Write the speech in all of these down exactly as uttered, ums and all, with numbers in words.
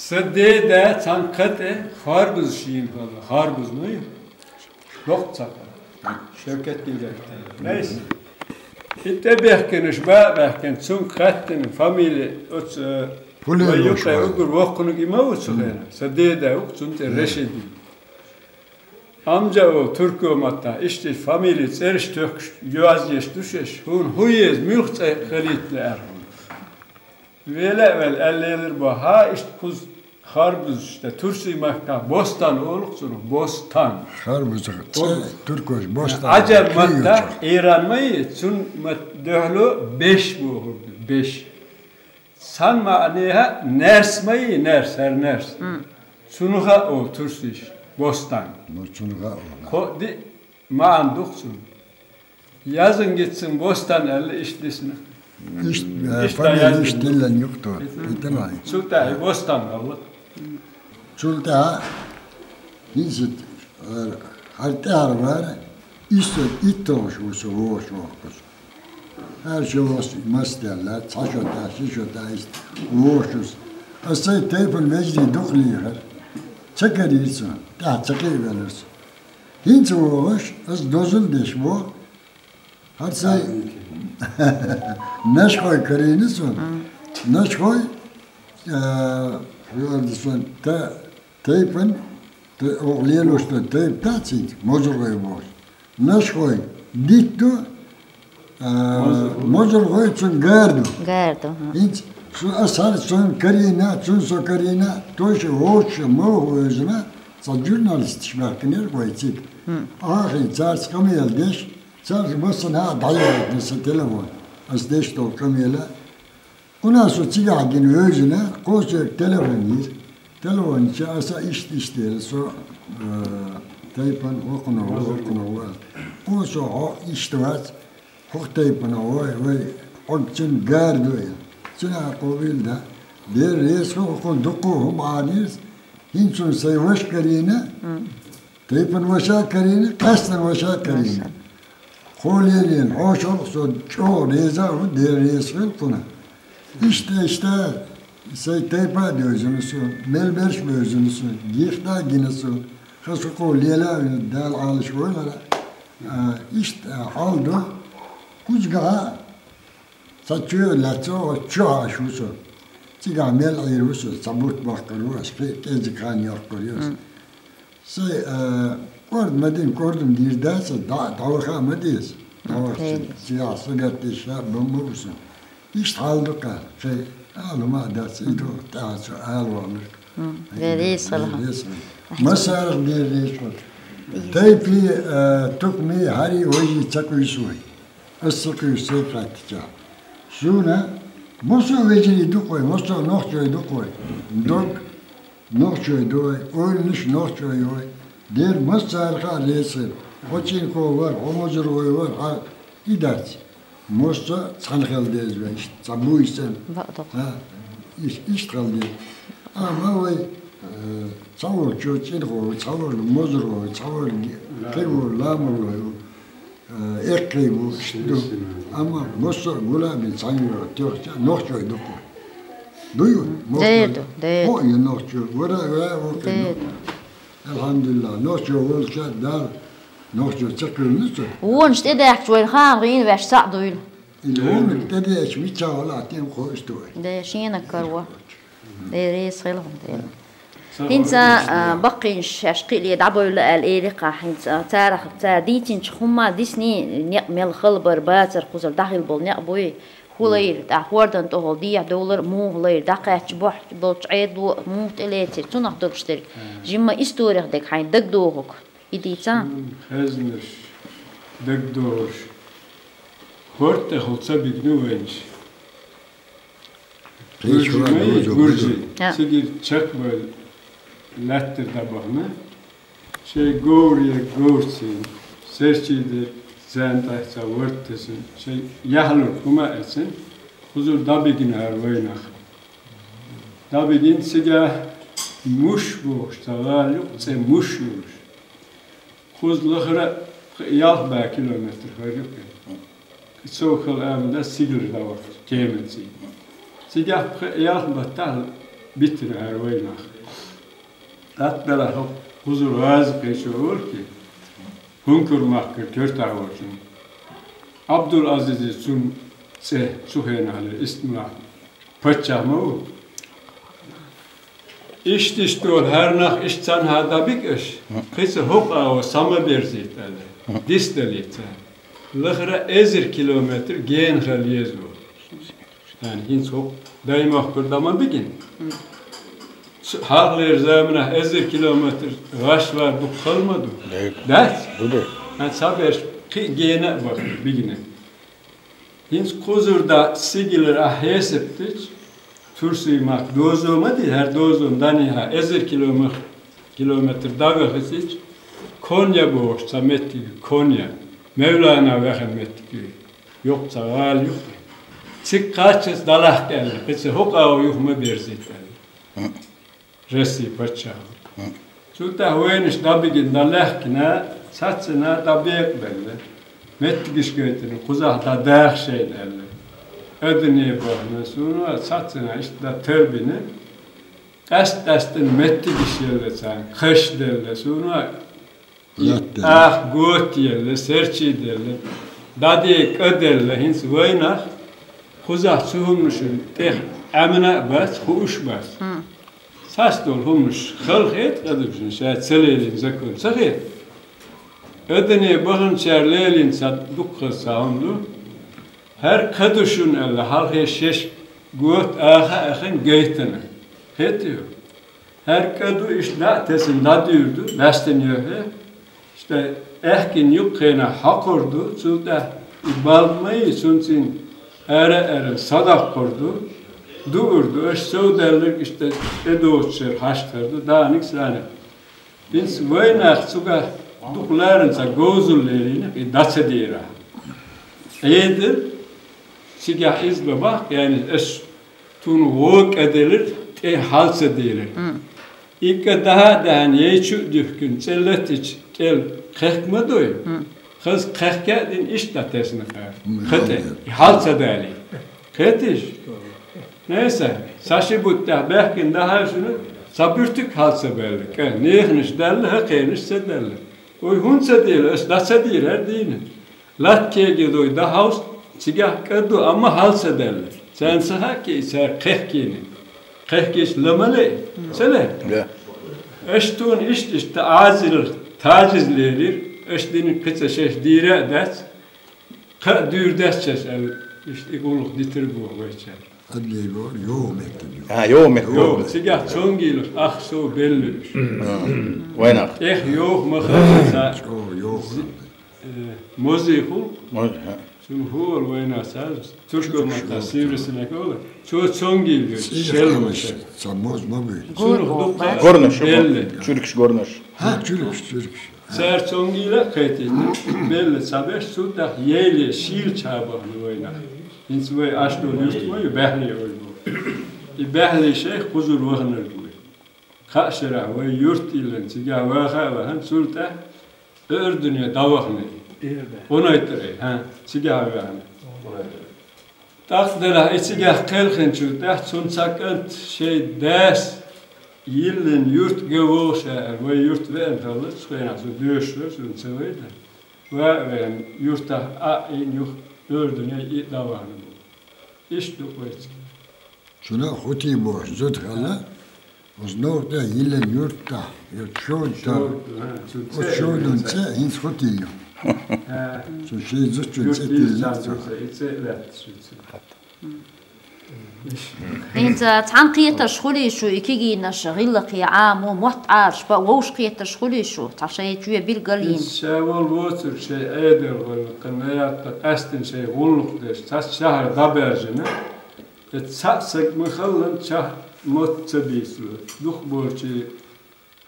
Са деда цхьан кхетӀе харбузаш йина хала, харбуз ну ю? Доккха цхьа хала. Шевкет дилберта. Найс. И тӀебехкенаш ба бехкен, цунга кхеттина фамилия оцу, э, Пулин вай юкъе йош вара. Угур воккхуниг и ма ву цу хенахь. Са деда ву, цунна тӀе Решид. Амжа олу турко маттахь, иштта фамилия цӀераш тоьхкуш, йоьзна еш ду шаьш, хӀуна хӀун еза, муьлха цӀе хилийта лаьара хьуна. Вела а ваьлла, аьлла лелар бо, хьа иштта кхуза харбузаш, тӀе турсий махкахь Бостан олу-кх цунах, Бостан. Харбузах цӀе туркоша Бостан. Ӏаджам маттахь, Иран ма ю, цунна ма дуьхьало беш бохург ду, беш. Цхьана маьӀнехь наьрс ма ю, наьрс, хӀара наьрс. Цунах а олу турсийша, Бостан. Ну, цунах а олу. Кхо-, ди-, маьӀна ду-кх цунна. Яздан гиццан Бостан аьлла, иштта дисна. Иштта, э, Иштта фамилия яздан. Иштта диллина ю-кх тхо. Иштта. Иштта ма ю. Цу тӀехь и Бостан аьлла. Цул тӀаьхьа хӀинца, э, хӀара тӀаьхьара вара, иштта итталгӀаш ву со вогӀуш воккхуш. ХӀара шо вос мас даьлла, цхьа шо тӀаьхьа, ши шо тӀаьхьа иштта вогӀуш ву со. Ас сайн тайпана вежарий дукха лийхира. Ца карийра со, тӀаьхьа ца кхиавелира со. ХӀинца вогӀуш, ас дозалла деш ву. ХӀара сайн нашхой карийна со. Нашхой, а, хӀара сан та-, тайпана, та-, оха лелош ду тайпа дац хӀинца, мозаргӀой бохуш. Нашхой дитт ду, а, мозаргӀой цунна гар ду. Гар ду, хӀа. ХӀинца со, ас хӀара цунна карийна, цунна со карийна, тхоьша вовча ма вовзийна, цхьа журналисташ баьхкинера вай цига. Ахь хӀинца цаьрца къамел деш, цаьрца массанхьа а дӀаяхийтина сан телефон. Ас деш долу къамела. Кхунна со цигахь гина вевзина, кхо соьга телефон йира. Телефон йича аса иштта, иштта дела, со, э, тайпана хӀокхунах ву, хӀокхунах ву аьлла. Кхо со хьо иштта вац, хӀокху тайпана вой, вай, хьо цуьнан гар ду аьлла. Цуьнан а къобил дан. Дера реза хила, хӀокхунна дуккха а хӀума Ӏанийра, хӀинца цунна сайн ваша карийна, тайпана ваша а карийна, къаьсттина ваша а карийна. Кхо лелийна хьошалгӀа со чӀогӀа реза а ву, Дела реза хила кхунна. Иштта, иштта, сайн тайпа а девзина со, мел берш а бевзина со, гихта а гина со, хаза кхо лела а вина, Дала Ӏалаш войла, а, иштта хьал ду. Кхузгахь а цхьа чоь лаьцна, оха чу хьаьжна ву со. Цигахь мел Ӏийр ву со, цхьа бутт баккхар ву аса, кхин а кӀезиг хан йоккхур ю аса. Сайн, а, кӀорда ма дина, кӀордам дийр дац, дӀа-, дӀаваха а ма деза. ДӀавахча, цигахь сагатдеш а бан ма бу со. Иштта хьал ду-кх, кхин ала хӀума а дац, и ду тӀаьхьа со ала вахнарг. Дела реза хила хьуна. Массарах Дела реза хуьлда. Тайпий, а, тукхамий, хӀарий, важий ца кхуьйсу вай. Ас ца кхуьйсу, ца хаьттича. Суна массо а вежарий ду-кх вай, массо а нохчой ду-кх вай. Дог нохчой ду вай, ойланаш нохчой ю вай. Дера массарах а реза хила. Хьо цӀинхо вара, хьо мозаргӀой вара, хьан и дац. Массо а цхьаьна хила деза вай, иштта цхьа буй санна. Бакъду. ХӀа, иш-, иштта хила деза. Амма вай, э, цхьаволчо цӀинхо ву, цхьаволчо мозаргӀо ву, цхьаволчо кхин ву, ламало ву, э, эккхий ву, иштта ду. Амма массо а гула а бина цхьаьна йогӀу тохча нохчой ду-кх. Дуй? Дера ду, дера ду. Хьо а ю нохчо, вара а вай а ву кхин. Дера ду. Алхьамдулиллах, нохчо волча Дала нохчо ца кхоьллина цо. Вонаш тӀедаьхкича вайна хана гӀийна ваьш цхьаъ дуйла. И вонаш тӀедеача миччахь валахь тӀем кхо иштта вай. Де, шена каро. Де, реза хила хьуна, Дела. ХӀинца, а, баккхийнаш шаьш кхиале дӀабевлла аьлла элира-кх, хӀинца царах, цара дийцинчу хӀумма дисний некъ мел хала бара, бацар кхузара дӀахила болу некъ буй. ХӀун лайра, тӀаккха хӀордан тӀехула дехьа довлар а, муха лайра, дӀакхаьчча бохь болчу Ӏедало а муха тӀелецира, цунах догуш дерг. Жимма историх дерг хьайна дагадогӀург. И дийца? М, хезнарш, дагадогӀурш. ХӀорда тӀехула ца бигна вайнаш. Гуржи ма ю, гуржи. Цига чекхбевлла лаьттара дӀабахана. Шайн говр ерг говрца йина, серчий дерг зен тӀехь цхьа ворд тесна, шайн яхьлург хӀума а эцна, кхузара дӀабигнахьара вайнах. ДӀабигина цигахь Муш бохуш цхьа гӀала ю-кх, цӀе Муш йолуш. Кхуза лахара а пхи-ялх бӀе километр хир ю-кх. Цо хала ама дан сигала дӀавахча, кеманца. Цигахь пхи-ялх баттахь битина хӀара вайнах. ТӀаккха дала хӀокху кхузара ваза кхечо волу кхин, хӀункур махкара коьртахь волчун. Ӏабдул-Ӏазиз цуьнан цӀе цу хенахь ле, иштта ма, паччахь ма ву. Иштта-иштта долу хӀара нах иштта цхьаьнхьа дӀабига аша, кхин ца хӀокху агӀор са ма берзийта аьлла, дицдалийта царна. Лахара эзар километр гена хила еза ву. Яьни, хӀинца хӀокху даймахкара дӀа ма бигина. Цу хьалхалера заманахь эзар километр гӀаш вар дукха хала ма ду? Дац? Ду, ду. Ткъа цхьаберш кхин а гена а бахана бигина. ХӀинца кхузара дӀа сигилар ахь хьесап дича, Турсий махка дозо ма ди, хӀара дозо ма данехьа, эзар километр, километр дӀавехийтича, Конья бохуш цхьа меттиг, Конья, Мевлана ваьхна меттиг ю, юха цхьа гӀала ю. Цига кхаччалц дӀалахка аьлла, кхин ца хӀокху агӀор юха ма берзийта аьлла. Россия паччахьо. Цул тӀаьхьа вайнаш дӀабигина, дӀалаьхкина, цхьаццана дӀабекъабелла. Меттигаш гайтина, кхузахь дӀадаха шайна аьлла. Адане бахана, суна а цхьаццана иштта дӀатарбина. Къаьст-къаьстина меттигаш елла царна, кхаш делла, суна а и Латта. Аха готта елла, серчий делла, дӀаде кӀа делла, хӀинца вайнах кхузахь цу хӀуманашна тӀех Ӏемина а бац, хууш а бац. Цхьацца долу хӀуманаш хала хета кӀа дукхачунна, ша ца лелийна закон ца хета. Адане баханчара лелийна цхьа дуккха хаза цхьа хӀума ду. ХӀара кхаду шуна аьлла, хьалхе шеш готта аха а ахина гайтина. Хетий хьуна? ХӀара кӀа ду, иштта дӀа а тесина дӀадуьйр ду, лаьцна йохье. Иштта аьхкина юккъе хьокхур ду, цул тӀаьхьа и балд ма йий, цунцин ара а аьрна садоккхур ду, дуур ду, аша совдаьлларг иштта тӀедоцучуьра хьаштхар ду, даниг саниг. ХӀинца вайнах цуьнгахь дукха ларам цхьа говзалла лелийна, и дӀа ца дийрахь. Ӏедал, цигахь иза бан баккха, яьнна, аш цунна гӀо кӀа делира, тӀе хьал ца делира. И кӀа даха а даьхьна, яйчу а дуьхкина, цӀе латича, кӀел кхехка ма дой. Хаза кхехка а дина, иштта дӀатесна кхара. Хата, и хьал ца далий. Кхетий ша? Неса, цхьа ши бутт тӀехь баьхкина дахьара шуна, цхьа буьртиг хьал ца баьлла, кӀа, неханаш даьлла, хӀокхернаш ца даьлла. Ой, хӀунда ца дийра, аш дӀа ца дийра хӀара дийна? Латта кеге дой дӀахьовса, цигахь кӀа ду, амма хьал ца даьлла. Царна ца хаьа кхин, цара кхехкийна. Кхехкича ла ма ле, ца ле? Аш туна иштта-иштта Ӏазил тажиз лелира, аш диниг кхин ца шаьш дийра а дац, кхаа дуьйр дац шаьш аьлла, иштта и гӀуллакх дитира боху вайчара. Адлей боху, йогӀу меттиг ю. А, йогӀу меттиг ю. ЙогӀу, цигахь цонгийлаш ах сов белла уьш. Вайнах. ТӀех йогӀу ма хаза ца. ЧӀогӀа йогӀу. Э, мозий хул. Моз-, хӀа. Цунна хӀора вайнах цхьа, Туркой маттахь сивресенек олу. Цо цонгийла йойту, шел ваша. Ца моз ма буьйла. Цунах дукха Горнаш, белла. Чуьркаш горнаш. ХӀа, чуьркаш, чуьркаш. Цара цонгийла а кхетийта, белла цхьаберш, цул тӀаьхьа яйле шийла чхьа бахана вайнах. ХӀинца вай Ӏаш долу юрт ма ю, Баьхьли ойла бу. И Баьхьли шайх кхузара ваханарг ву. Кхаа шарахь вай юрт иллина цигахь ваха а вахана, цул тӀаьхьа Урдуне дӀавахана. Къунайтаре, хӀа, цигахь а вахана. ТӀаккха делахь и цигахь кхелхинчул тӀаьхьа цунна цхьа кӀант шайн дас йиллина юрт ган вогӀуш аьлла, вай юрт веана хилла, цу хенахь цо доьшуш вара, цунна ца вайна. Ва а веана, юртахь а ийна юха Урдуне и а дӀавахана бу. Иштта ду вайцига. Цунах Хути бохуш зуда хилла, оцу новкъа тӀе йиллина юрт тӀехь, я Шовда тӀе. Шовда, а, цу Оцу цӀе Шовдан цӀе хӀинца Хути ю. А. Цу шен зудчун цӀе тиллина цо. И цӀе а лаьтташ ю цуьнан. ХӀинца цхьаьна кхеташ хуьлий шу, и кегийнаш гӀиллакхе Ӏамо, мотт Ӏараш бан вовшах кхеташ хуьлий шу, цхьа шайн чоь билгал йина? Иза ша волу воцург шайн Ӏедал вара, кхин лаьтта къаьстина шайн гӀуллакх деш, цхьацца шахьар дӀабаьржина. Эцу цхьаъ саг ма-халлан чахь мотт ца бийцало. Дукхахболчий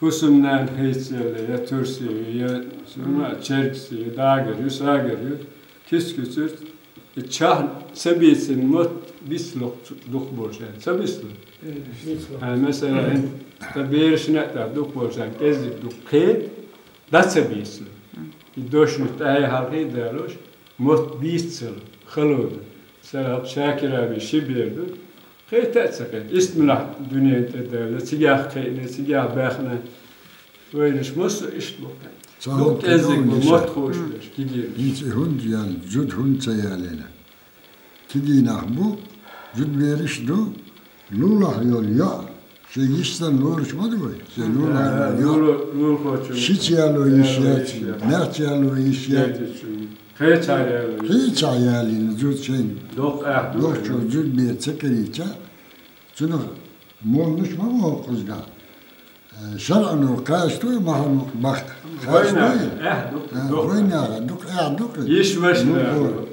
хӀусамнана хӀинца елла, я турси ю, я суна чергси ю, дагар ю, сагар ю, киска ю цуьрца. И чахь ца бийцина мотт бицло дукхахболчарна. Ца бицло? Бицло. Хьан, масала, хӀинца тхан берашна а тӀехь дукхахболчарна кӀеззиг дукха кхета, дӀа ца бийцало. И дошуьйту тӀаьхье хьалхе а далош, мотт бийццал, хало ду. Сара хӀокху Шакираби ши бер ду. Кхета а ца кхета. Иштта муьлхха дуьнен тӀе даьлла, цигахь кхиъна, цигахь баьхна. Вайнаш массо а иштта бу кхета. Ца Дукха хӀунта кӀеззиг бу, догӀун иша. Мотт хууш берш, кигийна. ХӀинца и хӀунда яьлла, зуда хӀунда ца ялийна? Кигий нах бу, зудабераш ду, лулахь йолу йоӀ. Шен йиш санна лоруш ма ду вай. Шен лулахь йолу йоӀ. Лула-, лулахочун Шица яло йиш яло яц, йиш яц. Маьрца яло йиш яц. Кхечахь яло йиш. Кхечахь ялийна зуда шен. Доккха ахь ду. Дохчо зудабер ца карийча, цунах моллуш ма бу хӀокхузахь. Э, шарӀано кхачадой, махано баккха. Вайнах кхачадой. Эхь ду, А, дукха. Вайнах дукха, эхь дукха. Йиш веш Ну, лер. Бо.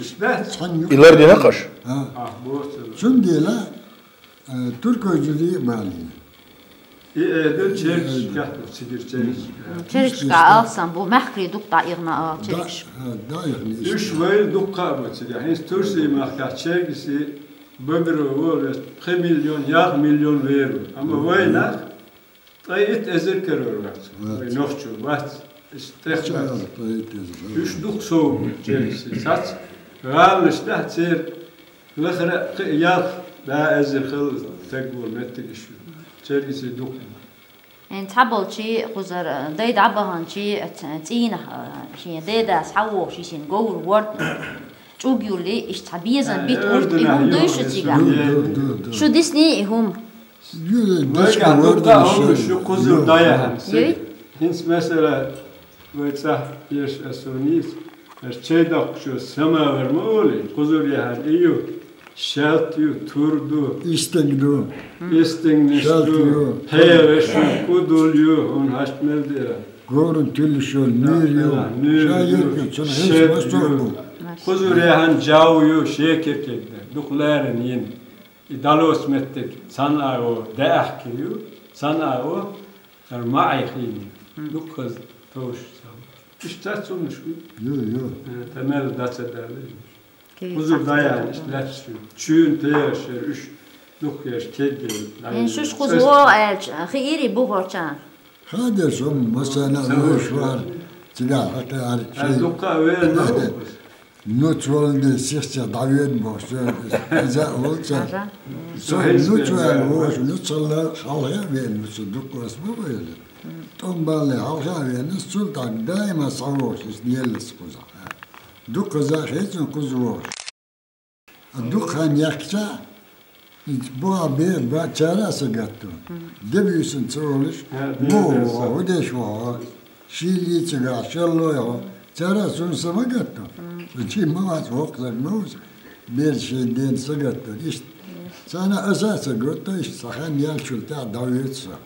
Иш дац? Цхьана юкъа. И лардина кхаш? А. Ахь боцу. Цундела, э, туркой зуде а балийна. И, э, ду чергаш кехь ду, цигара чергаш. Чергашка алсам бу, мехкарий дукха дӀаихна, а, Да, чергаш. а, дӀаихна иштта. Уьш вайла дукха а бу цигахь. ХӀинца Турси махкахь чергиси багаро волу вес пхи миллион, ялх миллион вер ву. Амма вайнах ткъе итт эзар карор вац. Вац. Вай нохчо вац. Иштта тӀех Ча, вац. ткъе итт эзар. Уьш дукха сов бу чергиси. Сац гӀаланаш дахь церан Лахара а кхин а ялх, да, эзар хилла стаг волу меттигаш ю. Чергиси дукха. Эн цхьаболчий кхузара, дай дӀабаханчий ц-, цӀийнах, а, шен дедас хьавогӀуш, шен говр ворта чӀуг юллий, иштта цхьа безам Э, бита урт, и орденах хӀума дуй шу юххе цигахь? Ду, ду, ду, ду. Шу дисний и хӀума? Ю, Вайгахь дукха а хӀуманаш ю кхузара дӀаяхьана. Юй? ХӀинца, масала, вай цӀахь еш ас вуница, аш чай доккхучо самавар ма олий, кхузара яхьар и ю, шаьлта ю, тур ду, Истинг ду. истингнаш Шаьлта ду, ю. пхьегӀаш ю, кӀудул ю, хӀун хьашт мел дера. Горан тилла шо, нуьйр ю. Нуьйр Ша ю, ерг ю, цунах хӀинца шед масор ю. бу. Кхузара яхьан жав ю, шекер кегда. Дукха ларан йина. И далоц меттиг цхьана агӀо даьӀахкий ю, цхьана агӀо хӀара маӀий хин ю. Дуккхаза товш цхьа. Иштта цуннаш ю. Ю, ю. Э, тӀе мел дац а даьлла. Кхузара дӀаяхьна иштта лаьтташ ю. Чуьйна пхьегӀаш яра уьш дукха еш кеггара. Хин шуьш кхуза вогӀу аьлча, хиирий бухарчарна? Хадеш хӀума, масана Ца вуьш вуьш вара, цигахь хьакхаьара Ай, шайн. дуккха а вер ма ву кхуза. Нуц валале сихца дӀавоьду бохуш, иза а волу цара. Ага. Со Со хӀинца нуц бен ваьлла ваьлла вохуш, вац. нуцалла хьалха а веана, нуц дуккха ас ма ваьлла. ТӀом балле хьалха а веана, цул тӀаьхьа даима схьавогӀуш, иза неллац кхузахь. Дуккхаза хецна кхуза вогӀуш. А дукха хан яхкича, иза бохьа бе-, ба-, цара а сагатто. Де буьйсанна ца волуш, Ха, де муха вохьо, хӀу деш вохьо, шийла йийцигахь, шеллой хьо, цара а цунна са ма гатто. Чи ма вац, воккха саг ма ву со, бераш шайн дена са гатто. Иштта. Царна аса а ца готто, иштта сан хан яьллачул тӀаьхьа дӀавоьду со.